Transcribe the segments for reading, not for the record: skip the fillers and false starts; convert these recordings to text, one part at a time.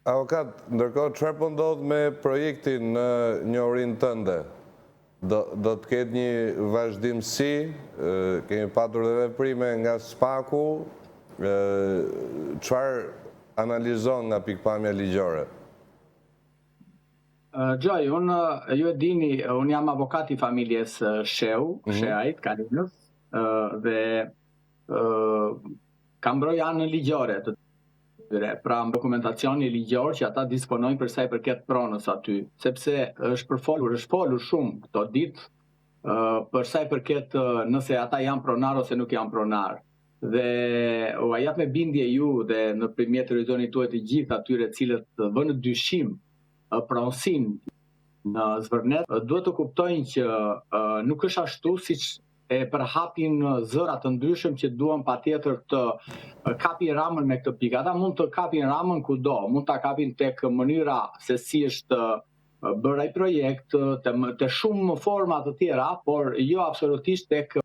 Avokat, ndërkohë çfarë po ndodh me projektin në njohurinë tënde? Do do të ketë një vazhdimësi, kemi patur dhe veprime nga SPAK-u, çfarë analizon nga pikëpamja ligjore? Xhoi, unë ju e dini, unë jam avokat i familjes Shehu, mm -hmm. Shehajt, Kalinës, dhe kam mbroj anën ligjore të tyre, pra dokumentacioni ligjor që ata disponojnë për sa i përket pronës aty, sepse është përfolur, është folur shumë këto ditë për sa i përket nëse ata janë pronarë ose nuk janë pronarë. Dhe ua jap me bindje ju dhe nëpërmjet televizionit tuaj të gjithë atyre të cilët vënë në dyshim pronësinë në Zvërnec, duhet të kuptojnë që nuk është ashtu siç e përhapin zëra të ndryshëm që duan patjetër të kapin Ramën me këtë pikë. Ata mund të kapin Ramën kudo, mund ta kapin tek mënyra se si është bërë ai projekt, te, te shumë forma të tjera, por jo absolutisht tek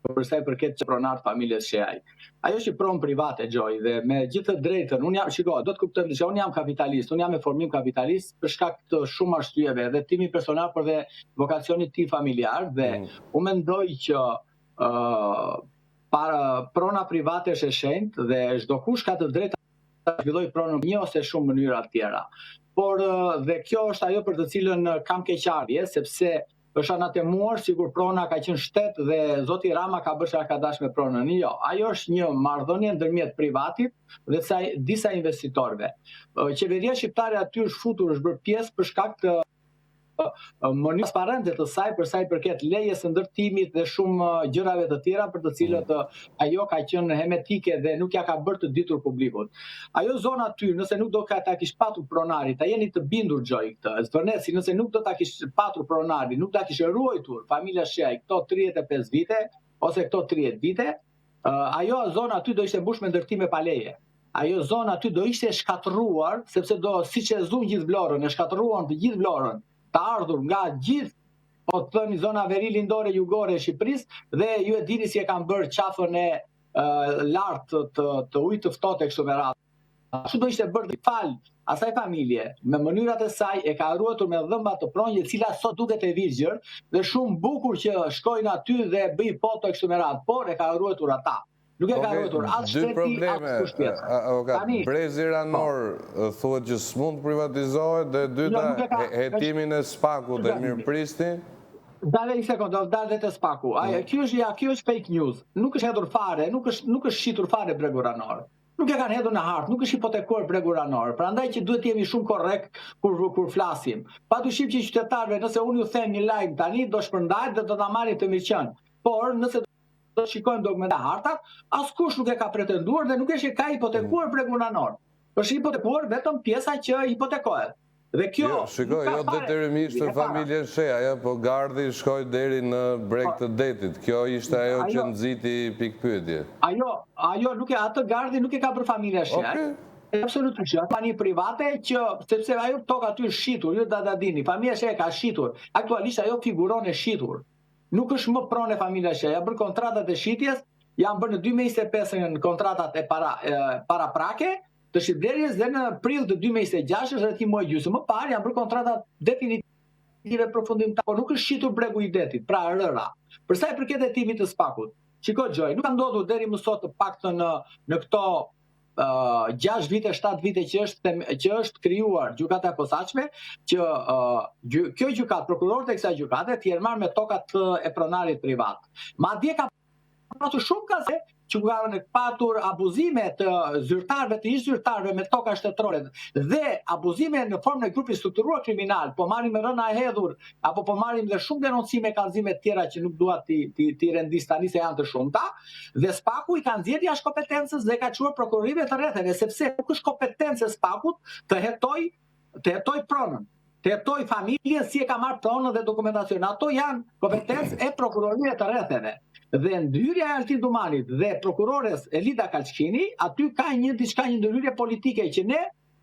për sa i përket që pronar të familjes Shehaj. Ajo është një pronë private Xhoi dhe me gjithë të drejtën, unë jam, shiko, do të kuptojmë diçka, unë jam kapitalist, unë jam me formim kapitalist për shkak të shumë arsyeve dhe timi personal, por dhe vokacionit tim familjar dhe mm. unë mendoj që ë uh, para prona private është e shenjtë dhe çdokush ka të drejtë ta zhvillojë pronën në një ose shumë mënyra të tjera. Por dhe kjo është ajo për të cilën kam keqardhje, sepse është anatemuar sikur prona ka qenë shtet dhe zoti Rama ka bërë çfarë ka dashur me pronën. Jo, ajo është një marrëdhënie ndërmjet privatit dhe disa, disa investitorëve. Qeveria shqiptare aty është futur, është bërë pjesë për shkak të mënyrës transparente të saj për sa i përket lejes së ndërtimit dhe shumë gjërave të tjera për të cilët mm. ajo ka qenë hermetike dhe nuk ja ka bërë të ditur publikut. Ajo zonë aty, nëse nuk do ka ta kish patur pronari, ta jeni të bindur Xhoi këtë. Zvërneci, nëse nuk do ta kish patur pronari, nuk ta kish ruajtur familja Shehaj këto 35 vite ose këto 30 vite, ajo zonë aty do ishte mbush me ndërtime pa leje. Ajo zonë aty do ishte shkatërruar, sepse do siç e zunë gjithë Vlorën, e shkatërruan të gjithë Vlorën, të ardhur nga gjithë po të thënë zona veri lindore jugore e Shqipërisë dhe ju e dini si e kanë bërë qafën e lartë të, të, të ujit të ftohtë e kështu me radhë. Ashtu do ishte bërë falë asaj familje, me mënyrat e saj e ka ruajtur me dhëmba atë pronë, e cila sot duket e virgjër dhe shumë bukur që shkojnë aty dhe bëjnë foto e kështu me radhë, por e ka ruajtur ata. Nuk e ka ruajtur as shteti, as kush tjetër. Avokat, Tani, brezi ranor po. thuhet që s'mund të privatizohet dhe e dyta jo, ka, hetimin e SPAK-ut e mirëprisni. Dale një sekondë, do dal dhe te SPAK-u. Ai, mm. kjo është ja, kjo është fake news. Nuk është hedhur fare, nuk është nuk është shitur fare bregu ranor. Nuk e kanë hedhur në hartë, nuk është hipotekuar bregu ranor. Prandaj që duhet të jemi shumë korrekt kur kur flasim. Padyshim që qytetarëve, nëse unë ju them një lajm tani do shpërndahet dhe do ta marrin të mirëqenë. Por nëse do shikojmë dokumentet hartat, askush nuk e ka pretenduar dhe nuk është që ka hipotekuar mm. bregun ranor. Është hipotekuar vetëm pjesa që hipotekohet. Dhe kjo jo, shiko, jo detyrimisht për familjen Shehaj, jo, po gardhi shkoi deri në breg po, të detit. Kjo ishte ajo që nxiti pikëpyetje. Ajo, ajo nuk e atë gardhi nuk e ka bërë familja Shehaj. Okay. Absolutisht, ajo kompani private që sepse ajo tokë aty është shitur, ju do ta dini, familja Shehaj ka shitur. Aktualisht ajo figuron e shitur. Nuk është më pronë e familjes Shehaj. Janë bërë kontratat e shitjes, janë bërë në 2025 në kontratat e para e, paraprake, të shitblerjes dhe në prill të 2026 rreth një muaj gjysmë më parë janë bërë kontratat definitive përfundimtare, por nuk është shitur bregu i detit, pra rëra. Për sa i përket hetimit të SPAK-ut, shiko Xhoi, nuk ka ndodhur deri më sot të paktën në në këto uh, 6 vite, 7 vite që është që është krijuar gjykata e posaçme, që uh, kjo gjykatë, prokurorët e kësaj gjykate të jenë marrë me tokat e pronarit privat. Madje ka patur shumë raste që kanë patur abuzime të zyrtarëve të ish zyrtarëve me toka shtetërore dhe abuzime në formën e grupit strukturuar kriminal, po marrim rëna e hedhur apo po marrim dhe shumë denoncime kallëzime të tjera që nuk dua t'i t'i t'i rendis tani se janë të shumta dhe SPAK-u i ka nxjerrë jashtë kompetencës dhe ka çuar prokurorive të rretheve sepse nuk është kompetencë e SPAK-ut të hetojë të hetojë pronën, të hetojë familjen si e ka marrë pronën dhe dokumentacionin. Ato janë kompetencë e prokurorive të rretheve. Dhe ndërhyrja e Altin Dumanit dhe prokurores Elida Kalçkini, aty ka një diçka një ndërhyrje politike që ne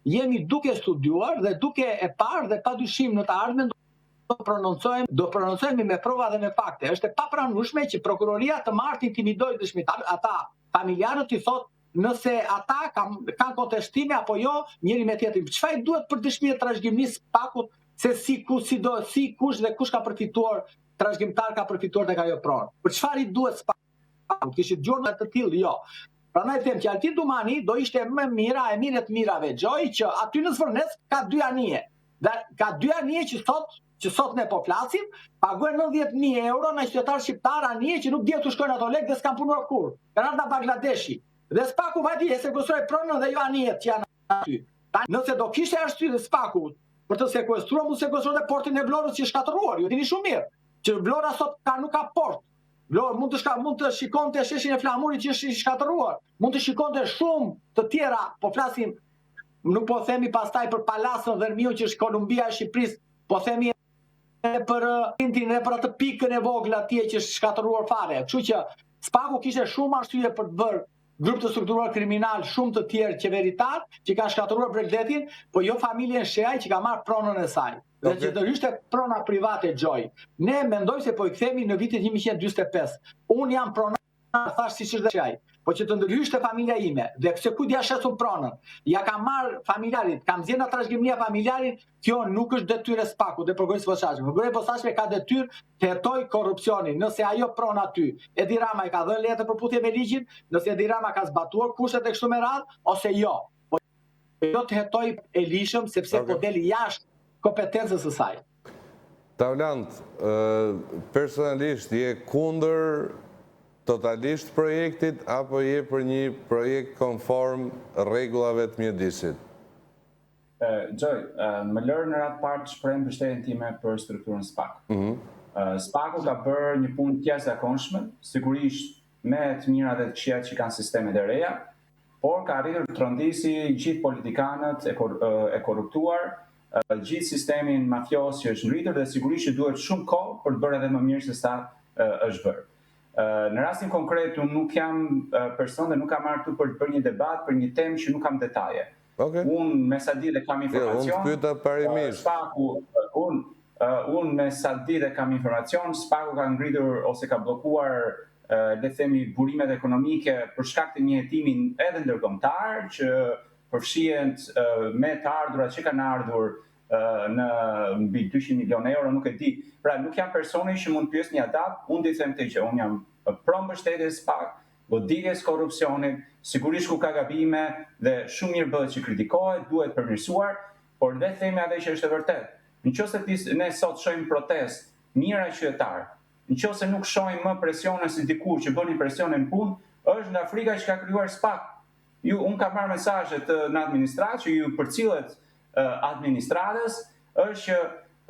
jemi duke studiuar dhe duke e parë dhe padyshim në të ardhmen do prononcohemi, do prononcohemi me prova dhe me fakte. Është e papranueshme që prokuroria të marrë të intimidojë dëshmitarët, ata familjarët t'i thotë. nëse ata kanë kanë kontestime apo jo njëri me tjetrin. Çfarë i duhet për dëshmi e trashëgimisë SPAK-ut se si ku si do si kush dhe kush ka përfituar trashëgimtar ka përfituar tek ajo pronë. Për çfarë i duhet SPAK-ut? Kishit dëgjuar ndonjë të tillë? Jo. Prandaj them që Altin Dumani do ishte më mira e mirë të mirave Xhoi që aty në Zvërnec ka dy anije. Dhe ka dy anije që sot që sot ne po flasim, paguhen 90.000 euro nga qytetarë shqiptar anije që nuk dihet ku shkojnë ato lekë dhe s'kan punuar kurrë. Kanë ardhur nga Bangladeshi. Dhe SPAK-u vajti e sekuestroi pronën dhe jo anijet që janë aty. Tani nëse do kishte arsye dhe SPAK-u për të sekuestruar, mund të sekuestronte portin e Vlorës që është shkatërruar. Ju dini shumë mirë që Vlora sot ka nuk ka port. Vlorë mund të shka, mund të shikonte sheshin e Flamurit që është i shkatërruar. Mund të shikonte shumë të tjera, po flasim nuk po themi pastaj për Palasën Dhërmiu që është Kolumbia e Shqipërisë, po themi edhe për Intin edhe për atë pikën e vogël atje që është shkatërruar fare. Kështu që SPAK-u kishte shumë arsye për të bërë grup të strukturuar kriminal shumë të tjerë qeveritar që kanë shkatërruar bregdetin, po jo familjen Shehaj që ka marrë pronën e saj. Dhe okay. që të ishte prona private Xhoi. Ne mendojmë se po i kthehemi në vitin 1945. Unë jam pronar thash siç është dhe Shehaj. Po që të ndërhyshte familja ime dhe pse kujt ja shes unë pronën? Ja kam marr familjarit, kam nxjerrë nga trashëgimia familjarin, kjo nuk është detyrë e SPAK-ut dhe prokurorisë së posaçme. Prokuroria e posaçme ka detyrë të hetojë korrupsionin. Nëse ajo pronë aty, Edi Rama i ka dhënë leje të përputhje me ligjin, nëse Edi Rama ka zbatuar kushtet e kështu me radhë ose jo. Po jo të hetojë e ligjshëm sepse okay. po del jashtë kompetencës së saj. Taulant, personalisht je kundër totalisht projektit apo je për një projekt konform rregullave të mjedisit? Xhoi, më lër në radhë të parë të shpreh mbështetjen time për strukturën SPAK. Mm -hmm. SPAK-u ka bërë një punë të jashtëzakonshme, sigurisht me të mirat dhe të këqijat që kanë sistemet e reja, por ka arritur të trondisi gjithë politikanët e, kor e korruptuar, gjithë sistemin mafioz që është ngritur dhe sigurisht që duhet shumë kohë për të bërë edhe më mirë se sa është bërë. Në rastin konkret unë nuk jam person dhe nuk kam ardhur këtu për të bërë një debat për një temë që nuk kam detaje. Okay. Unë me sa di dhe kam Jo, unë informacion, të pyeta parimisht. SPAK-u, unë unë me sa di dhe kam informacion, SPAK-u ka ngritur ose ka bllokuar le të themi burimet ekonomike për shkak të një hetimi edhe ndërkombëtar që përfshihet me të ardhurat që kanë ardhur në mbi 200 milion euro, nuk e di. Pra nuk jam personi që mund të pyes një adat, unë di them këtë gjë, unë jam pro mbështetjes SPAK, goditjes korrupsionit, sigurisht ku ka gabime dhe shumë mirë bëhet që kritikohet, duhet përmirësuar, por le të themi atë që është e vërtetë. Në qoftë se ti ne sot shohim protest, mijëra qytetar, në qoftë se nuk shohim më presione si dikur që bënin presione në punë, është nga frika që ka krijuar SPAK. Ju un kam marrë mesazhe të në administratë që ju përcillet uh, administratës, është që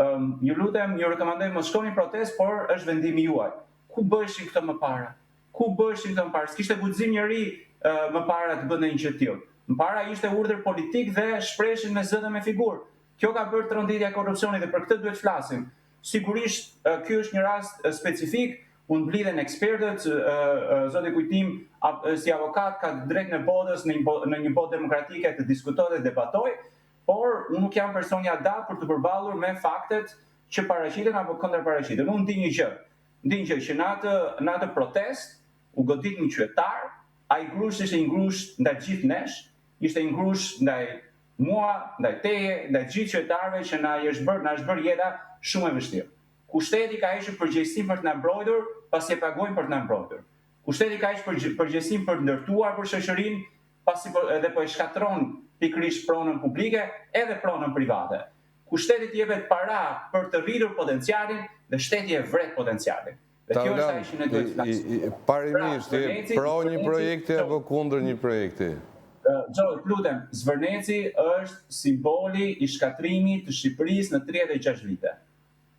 um, ju lutem, ju rekomandoj mos shkoni në protest, por është vendimi juaj. Ku bëheshin këto më para? Ku bëheshin këto më para? S'kishte guxim njeri uh, më para të bënte një gjë të tillë. Më para ishte urdhër politik dhe shpreheshin me zë dhe me figurë. Kjo ka bërë tronditja e korrupsionit dhe për këtë duhet flasim. Sigurisht, ky është një rast specifik, ku mblidhen ekspertët, zoti Kujtim si avokat ka të drejtën e botës në një në një botë demokratike të diskutojë dhe debatojë, por unë nuk jam personi adat për të përballur me faktet që paraqiten apo kundërparaqiten. Unë di një gjë, di një gjë që në atë në atë protestë u godit një qytetar, ai grusht ishte një grusht ndaj gjithë nesh, ishte një grusht ndaj mua, ndaj teje, ndaj gjithë qytetarëve që na i është bërë, na është bërë jeta shumë e vështirë. Ku shteti ka hequr përgjegjësinë për të na mbrojtur, pasi e paguajmë për të na mbrojtur. Ku shteti ka hequr përgjegjësinë për të ndërtuar për shoqërinë, pasi po, edhe po e shkatërron pikërisht pronën publike, edhe pronën private. Ku shtetit i jepet para për të rritur potencialin dhe shteti e vret potencialin. Dhe kjo është ajo që ne duhet të flasim. Parimisht, pra, je pro një projekti apo kundër një projekti? Xho, të lutem, Zvërneci është simboli i shkatërrimit të Shqipërisë në 36 vite.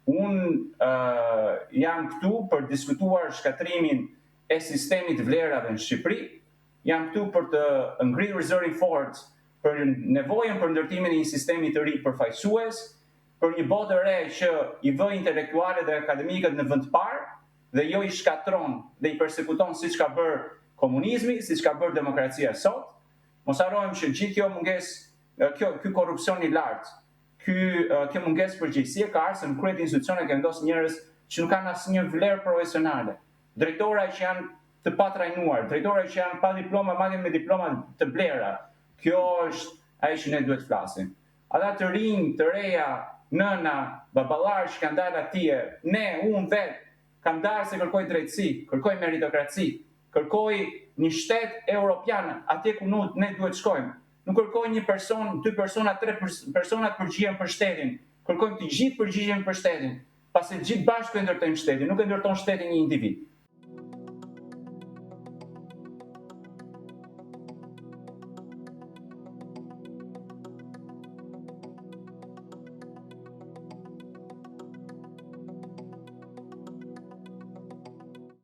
Unë uh, jam këtu për diskutuar shkatërrimin e sistemit të vlerave në Shqipëri, jam këtu për të ngritur zërin fort për nevojën për ndërtimin e një sistemi të ri përfaqësues, për një botë të re që i vë intelektualët dhe akademikët në vend të parë dhe jo i shkatërron dhe i persekuton siç ka bërë komunizmi, siç ka bërë demokracia sot. Mos harrojmë që gjithë kjo mungesë, kjo ky korrupsion i lartë, ky kjo mungesë përgjegjësie ka ardhur se në krye të institucioneve ka vendosur njerëz që nuk kanë asnjë vlerë profesionale. Drejtora që janë të patrajnuar, drejtorë që janë pa diploma, madje me diploma të blera. Kjo është ajo që ne duhet të flasim. Ata të rinj, të reja, nëna, baballarë që kanë dalë atje, ne, unë vetë, kam dalë se kërkoj drejtësi, kërkoj meritokraci, kërkoj një shtet europian atje ku ne duhet shkojmë. Nuk kërkoj një person, dy persona, tre persona të përgjigjen për shtetin. Kërkojmë të gjithë përgjigjen për shtetin. Pasi të gjithë bashkë e ndërtojmë shtetin, nuk e ndërton shtetin një individ.